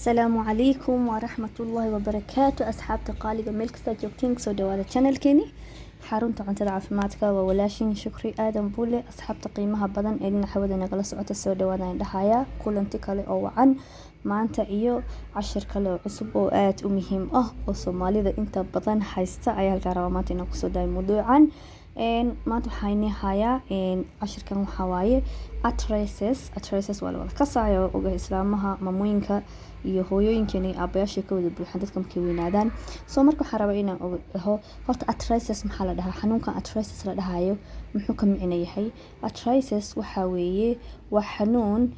Asalaamu calaykum waraxmatullaahi wabarakaatu. Asxaabta qaaliga, meel kastaa joogtiin, kusoo dhawaada channelkeeni Xarunta Cuntada Caafimaadka. Waa walaashin Shukri Aadan Buule. Asxaabta qiimaha badan ee dhinaca hawada nagala socota, soo dhawaada indhahaya. Kulanti kale oo wacan maanta iyo cashir kale oo cusub oo aada u muhiim ah oo Soomaalida inta badan haysta ayaa halkaa rabaa maanta inaan kusoo daayo. Mawduucan maanta waxaa inii hayaa cashirkan waxaa waaye arthritis. Arthritis waa la wada kasaayo, oga islaamaha, mamooyinka iyo hooyooyinkan iyo aabayaasha ka wada buuxan dadka markay weynaadaan. Soo marka waxaa rabaa inaan dhaho horta, arthritis maxaa la dhahaa? Xanuunkan arthritis la dhahayo muxuu ka micno yahay? Arthritis waxaa weeye waa xanuun,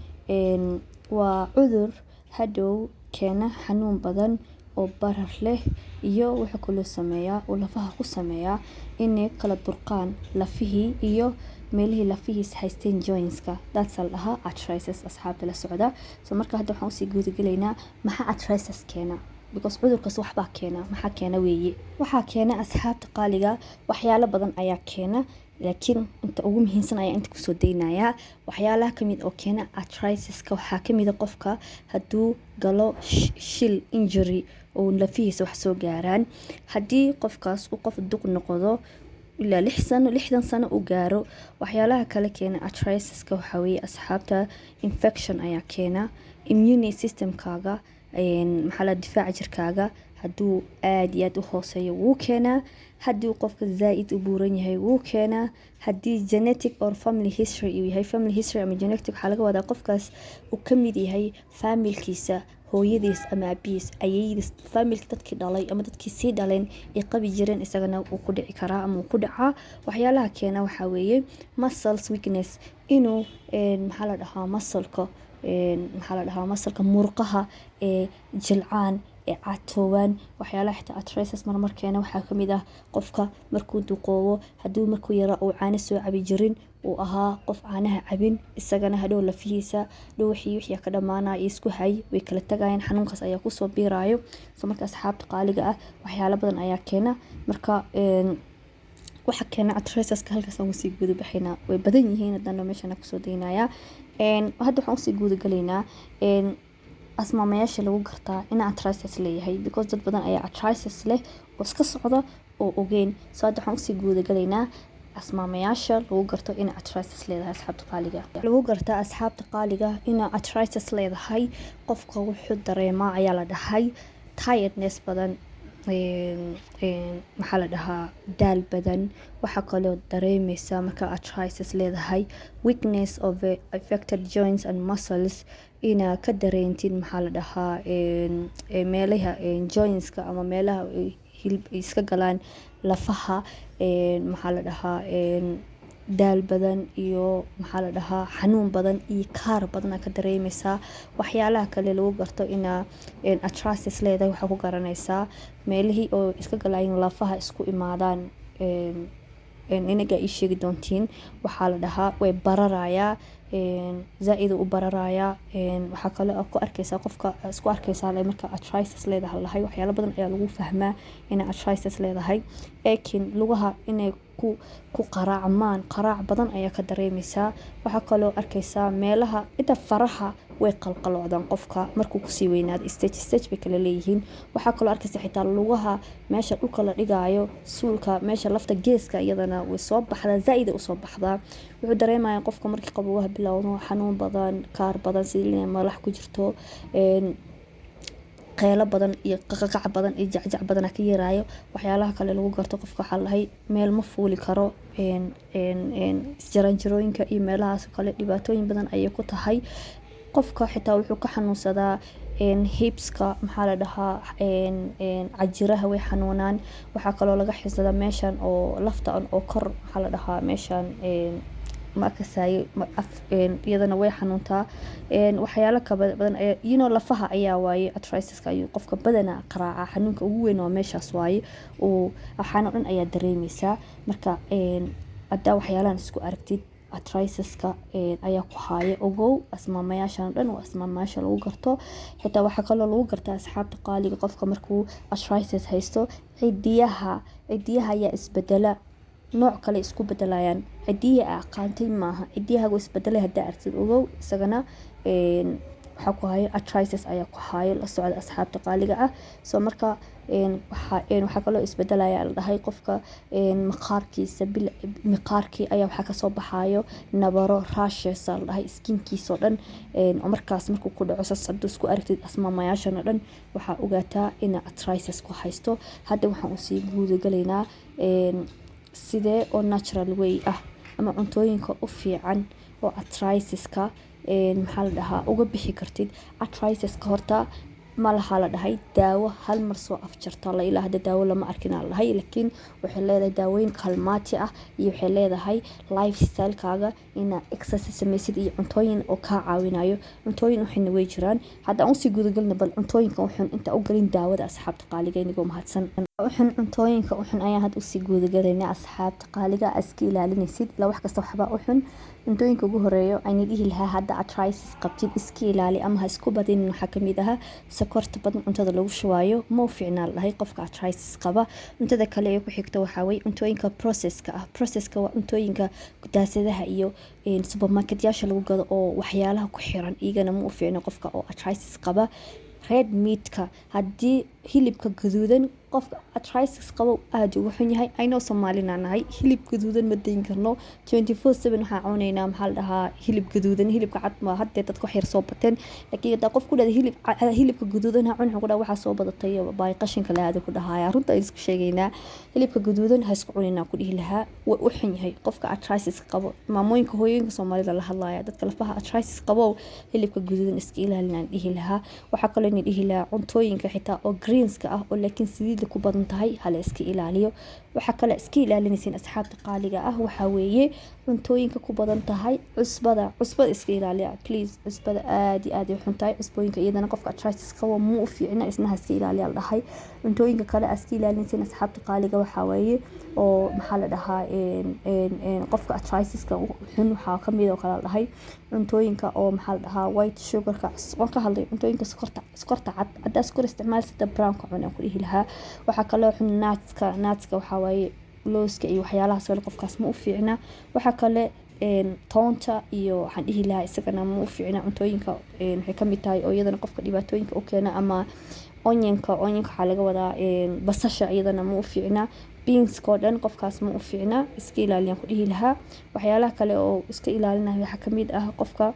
waa cudur hadhow keena xanuun badan oo barar leh, iyo wuxuu kaloo sameeyaa uu lafaha ku sameeyaa inay kala durqaan lafihii iyo meelihii lafihiis haysteen, jointska. That's la dhahaa arthritis, asxaabta la socda. So marka hadda waxaan usii gudagelaynaa maxaa arthritis keena, because cudurkaas waxbaa keena. Maxaa keena weeye? Waxaa keena, asxaabta qaaliga, waxyaalo badan ayaa keena, laakiin inta ugu muhiimsan ayaa inta kusoo daynayaa. Waxyaalaha kamid oo keena arthritis-ka waxaa kamid a qofka hadduu galo shil, injury, oo lafihiisa wax soo gaaraan. Haddii qofkaas uu qof duq noqdo, ilaa 6 sano, 60 sano u gaaro. Waxyaalaha kale keena arthritis-ka waxaa weeye, asxaabta, infection ayaa keena. Immune systemkaaga, maxaa la, difaaca jirkaaga hadduu aada iyo aada u hooseeyo, wuu keenaa. Haddii qofka zaa-id u buuran yahay, wuu keenaa. Haddii genetic or family history uu yahay, family history ama genetic waxaa laga wadaa qofkaas uu ka mid yahay familkiisa, hooyadiis ama aabihiis, ayeydiis, familka dadkii dhalay ama dadkii sii dhaleen ay qabi jireen, isagana wuu ku dhici karaa ama wuu ku dhacaa. Waxyaalaha keena waxaa weeye muscles weakness, inuu maxaa la dhahaa, muscleka, maxaa la dhahaa, muscleka, murqaha ee jilcaan ee catoobaan. Waxyaalaha xitaa arthritis marmar keena waxaa kamid ah qofka markuu duqoobo, hadduu markuu yaraa uu caano soo cabi jirin, uu ahaa qof caanaha cabin, isagana hadhow lafihiisa dhuuxii wixii ka dhamaanaya iyo isku hay way kala tagayaan, xanuunkaas ayaa kusoo biiraayo. So marka, asxaabta qaaliga ah, waxyaalo badan ayaa keena. Marka waxa keena arthritis-ka halkaas aan usii guda baxaynaa, way badan yihiin, haddana meeshaan kusoo daynayaa. Hadda waxaan usii guda galaynaa asmaamayaasha lagu gartaa in arthritis leeyahay, because dad badan ayaa arthritis leh oo iska socda oo ogeyn. So hadda waxaan usii guda galaynaa asmaamayaasha lagu garto in arthritis leedahay. Asxaabta qaaliga, lagu gartaa, asxaabta qaaliga, in arthritis leedahay, qofka wuxuu dareemaa ayaa la dhahay tiredness badan, maxaa la dhahaa, daal badan. Waxaa kaloo dareemeysaa markaa arthritis leedahay weakness of affected joints and muscles, inaa ka dareentid, maxaa la dhahaa, meelaha jointska ama meelaha hilib iska galaan lafaha, maxaa la dhahaa, daal badan iyo, maxaa la dhahaa, xanuun badan iyo kaar badan aa ka dareemeysaa. Waxyaalaha kale lagu garto inaa arthritis leedahay waxaa ku garanaysaa meelihii oo iska galayin lafaha isku imaadaan, inaga ii sheegi doontiin, waxaa la dhahaa way bararayaa, zaa-id u bararayaa. Waxaa kale oo ku arkeysaa, qofka isku arkeysaa marka arthritis leedahay lahay. Waxyaalo badan ayaa lagu fahmaa inay arthritis leedahay. Ekin lugaha inay ku qaraacmaan, qaraac badan ayaa ka dareemeysaa. Waxaa kaloo arkeysaa meelaha inta faraha way qalqaloocdaan qofka markuu kusii weynaado, stage stage bay kala leeyihiin. Waxaa kaloo arkeysa xitaa lugaha meesha dhulka la dhigaayo, suulka, meesha lafta geeska, iyadana way soo baxdaa, zaa-id ay usoo baxdaa. Wuxuu dareemayaa qofka markii qaboobaha bilowdo xanuun badan, kaar badan, sidii inay malax ku jirto, qeylo badan iyo qaqaqac badan iyo jacjac badan ka yaraayo. Waxyaalaha kale lagu garto qofka waxaa lahay meel ma fuuli karo, jaranjarooyinka iyo meelahaas kale dhibaatooyin badan ayay ku tahay qofka. Xitaa wuxuu ka xanuunsadaa hipska, maxaa la dhahaa, cajiraha way xanuunaan. Waxaa kaloo laga xisadaa meeshan oo lafta oo kor, maxaa la dhahaa, meeshan ma kasayo, iyadana way xanuuntaa. Waxyaalo ka badan lafaha ayaa waaye. Arthritis-ka ayuu qofka badanaa qaraaca, xanuunka ugu weyn waa meeshaas waaye oo waxaana dhan ayaa dareemeysaa. Marka haddaa waxyaalahan isku aragtid, arthritis-ka ayaa ku haaya, ogow. Asmaamayaashan dhan waa asmaamayaasha lagu garto. Xitaa waxaa kaloo lagu gartaa, asxaabta qaaliga, qofka markuu arthritis haysto, cidiyaha ayaa isbedela, nooc kale isku bedelayaan. Cidiyaha aqaantay maaha, cidiyaha isbedelay haddaa aragtid, ogow isagana. Waxaa ku hayo arthritis ayaa ku hayo. La socda, asxaabta qaaliga ah. So marka waxaa kaloo isbedelaya, la dhahay, qofka maqaarkiisa. Maqaarkii ayaa waxaa kasoo baxayo nabaro, rashes la dhahay, skinkiisa oo dhan. Markaas markuu ku dhaco saas, hadduu isku aragtid asmaamayaashan oo dhan, waxaa ogaataa ina arthritis ku haysto. Hadda waxaan usii guudagalaynaa sidee oo natural way ah ama cuntooyinka u fiican oo arthritis-ka, maxaa la dhahaa, uga bixi kartid arthritis-ka. Horta ma laha, la dhahay, daawo hal mar soo afjarta la ilaa hadda daawo lama arkin, la dhahay, laakiin waxay leedahay daawooyin kalmaati ah iyo waxay leedahay lifestyle-kaaga inaa exercise sameysid iyo cuntooyin oo kaa caawinayo. Cuntooyin waxayna way jiraan. Hadda aan usii gudagalna bal cuntooyinka uxun inta u galin daawada. Asxaabta qaaliga, inigoo mahadsan, uxun cuntooyinka uxun ayaan hadda usii gudagalaynaa. Asxaabta qaaliga, iska ilaalinaysid ilaa wax kasta waxbaa uxun. Cuntooyinka ugu horeeyo ayna dhihi lahaa hadda arthritis qabtid iska ilaali ama ha isku badinin waxaa kamid ahaa sokorta badan cuntada lagu shubaayo. Ma u fiicnaa, la dhahay, qofka arthritis qaba. Cuntada kale ee ku xigta waxaa weye cuntooyinka processka ah. Processka waa cuntooyinka daasadaha iyo supermarketyaasha lagu gado oo waxyaalaha ku xiran. Iyagana ma u fiicno qofka oo arthritis qaba. Red meatka, haddii hilibka gaduudan, qofka arthritis qabo aada ugu xun yahay. Aynoo Soomaalina nahay, hilib gaduudan ma dayn karno. 24/7 waxaa cunaynaa, maxaa la dhahaa, hilib gaduudan. Hilibka cad ma haddee dadka wax yar soo bateen, laakiin haddaa qof ku dhahda hilibka gaduudan ha cun, wuxuu ku dhaha waxaa soo badatay baay qashinka la aada ku dhahaya. Runta aynu isku sheegaynaa, hilibka gaduudan ha isku cuninaa ku dhihi lahaa, way u xun yahay qofka arthritis qabo. Maamooyinka, hooyooyinka Soomaalida la hadlaya, dadka lafaha arthritis qabo, hilibka gaduudan iska ilaalinaan dhihi lahaa. Waxaa kaloo ina dhihi lahaa cuntooyinka xitaa oo greenska ah oo laakiin saliidda ku badan tahay hala iska ilaaliyo. Waxaa kale iska ilaalinaysiin, asxaabta qaaliga ah, waxaa weeye cuntooyinka ku badan tahay cusbada. Cusbada iska ilaaliya, please. Cusbada aad iyo aad ay xun tahay. Cusbooyinka iyadana qofka arthritis qabo ma u fiicna, isna iska ilaaliya, la dhahay. Cuntooyinka kale iska ilaalinaysiin, asxaabta qaaliga, waxaa weeye oo, maxaa la dhahaa, qofka arthritis-ka xun waxaa kamid oo kale, la dhahay, cuntooyinka oo, maxaa la dhahaa, white sugarka. Waan ka hadlay cuntooyinka sokorta, sokorta cad. Haddaa sokor isticmaalsida, brownka cun aan ku dhihi lahaa. Waxaa kaloo xun nutska. Nutska waxaa waaye looska iyo waxyaalahaas kale, qofkaas ma u fiicna. Waxaa kale toonta iyo waxaan dhihi lahaa isagana ma u fiicna. Cuntooyinka waxay kamid tahay oo iyadana qofka dhibaatooyinka u keena ama onionka. Onionka waxaa laga wadaa basasha, iyadana ma u fiicna. Beanska oo dhan qofkaas ma u fiicna, iska ilaaliyaan ku dhihi lahaa. Waxyaalaha kale oo iska ilaalinaya waxaa kamid ah qofka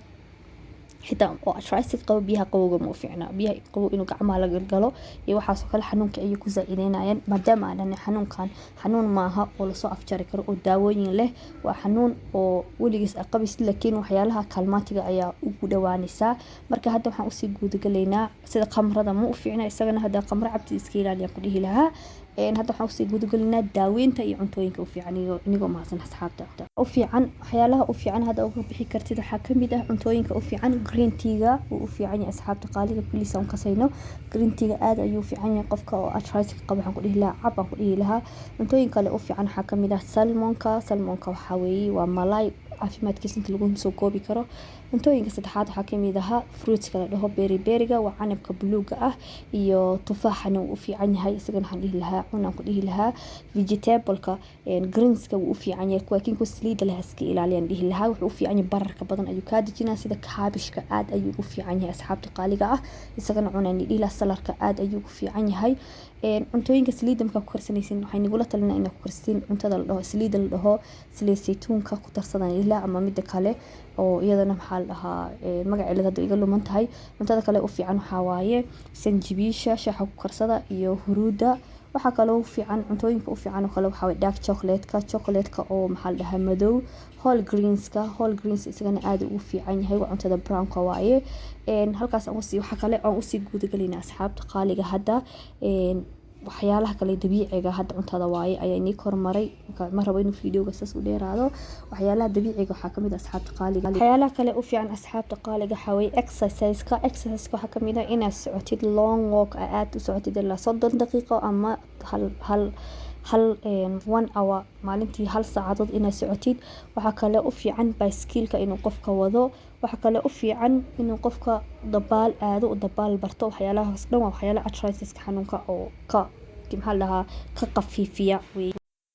xitaa oo arthritis qabo, biyaha qabowga ma u fiicna. Biyaha qabow inuu gacmaha la galgalo iyo waxaas oo kale xanuunka ayay ku zaa'ideynayaan, maadaama aan dhahnay xanuunkan xanuun maaha oo lasoo afjari karo oo daawooyin leh. Waa xanuun oo weligiis qabaysid, laakiin waxyaalaha kaalmaatiga ayaa ugu dhawaanaysaa. Marka hadda waxaan usii gudagalaynaa sida khamrada ma u fiicna isagana. Haddaa khamro cabtid, iska ilaaliyaan ku dhihi lahaa. Hadda waxaan usii gudagalaynaa daaweynta iyo cuntooyinka u fiican, inigoo mahadsan. Asxaabta u fiican, waxyaalaha u fiican hadda uga bixi kartid waxaa kamid ah cuntooyinka u fiican. Green tea-ga wuu u fiican yahay, asxaabta qaaliga. Please, aan kasayno green tea-ga, aad ayuu u fiican yahay. Qofka oo arthritis qaba waxaan ku dhihi lahaa cab, aan ku dhihi lahaa. Cuntooyin kale u fiican waxaa kamid ah salmonka. Salmonka waxaa weeye waa malaay, caafimaadkiisa inta lagu soo koobi karo. Cuntooyinka saddexaad waxaa kamid ahaa fruitska la dhaho berry. Berryga waa canabka buluuga ah iyo tufaaxana wuu u fiican yahay, isagana waxaan dhihi lahaa cunaan ku dhihi lahaa. Vegetableka, greenska wuu u fiican yahay, laakiin kuwa saliidda leh iska ilaaliyaan dhihi lahaa. Wuxuu u fiican yahay bararka badan ayuu kaa dejinaa, sida kaabishka aad ayuu u fiican yahay, asxaabta qaaliga ah, isagana cunaan dhihi lahaa. Saladka aad ayuu u fiican yahay. Cuntooyinka saliidda markaa ku karsanaysin, waxay nigula talinaa inaad ku karsatiin cuntada la dhaho saliidda la dhaho saliid saytuunka ku darsadan ilaa ama mida kale oo iyadana, maxaa la dhahaa, magaceeda hadda iga luman tahay. Cuntada kale u fiican waxaa waaye sanjibiisha, shaaxa ku karsada, iyo huruudda. Waxaa kaloo u fiican, cuntooyinka u fiican oo kale waxaa waye dark chocolate-ka, chocolate-ka oo, maxaa la dhahaa, madow. Whole greenska, whole greens isagana aad ugu fiican yahay, waa cuntada brownka waaye. Halkaas aan usii, waxaa kale aan usii guudagalayna, asxaabta qaaliga, hadda waxyaalaha kale dabiiciga. Hadda cuntada waaye ayaa inii kormaray, ma rabo inuu videoga saas u dheeraado. Waxyaalaha dabiiciga waxaa kamid ah, asxaabta qaaliga, waxyaalaha kale u fiican, asxaabta qaaliga, waxaa weeye exercise-ka. Exercise-ka waxaa kamid ah inaad socotid long walk, aad u socotid ilaa 30 daqiiqo ama hal hal hal one hour maalintii, hal saacadood inaad socotid. Waxaa kale u fiican baaskiilka inuu qofka wado. Waxaa kale u fiican inuu qofka dabaal aado, dabaal barto. Waxyaalahaas dhan waa waxyaalaha arthritis-ka, xanuunka oo ka, maxaa la dhahaa, ka qafiifiya wey.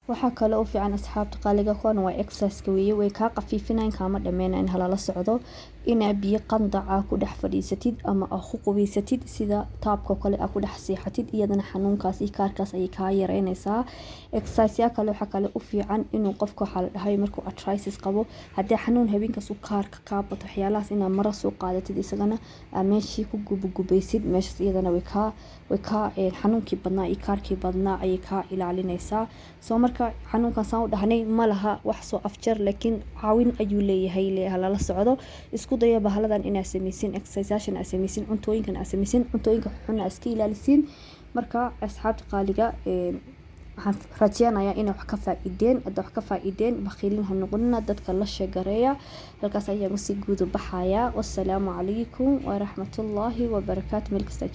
Waxaa kale u fiican, asxaabta qaaliga, kuwan waa exercise weeye, way kaa qafiifinayn, kaama dhameynayn. Halala socdo inaa biyo qandaca ku dhex fadhiisatid ama aa ku qubaysatid, sida taabka kale aa ku dhex seexatid, iyadana xanuunkaas iyo kaarkaas ayay kaa yareynaysaa. Exercise kale waxaa kale u fiican inuu qofka, waxaa la dhahay, markuu arthritis qabo, haddii xanuun habeenkaas u kaarka kaa bato, waxyaalahaas inaa mara soo qaadatid, isagana aa meeshii ku gubugubaysid meeshaas, iyadana way kaa xanuunkii badnaa iyo kaarkii badnaa ayay kaa ilaalinaysaa. Soo marka xanuunkan saan u dhahnay ma laha wax soo afjar, laakiin caawin ayuu leeyahay. Halala socdo, isku daya bahaladan inaa sameysin, exerciseyaashan aa sameysin, cuntooyinkan aa sameysin, cuntooyinka xun aa iska ilaalisiin. Marka asxaabta qaaliga, waxaan rajeynayaa inay wax ka faa'iideen. Hadda wax ka faa'iideen, bakhiilin ha noqonina, dadka la sheegareeya. Halkaas ayaan usii guuda baxayaa. Wassalaamu calaykum waraxmatullaahi wabarakaatu. Meel kasta.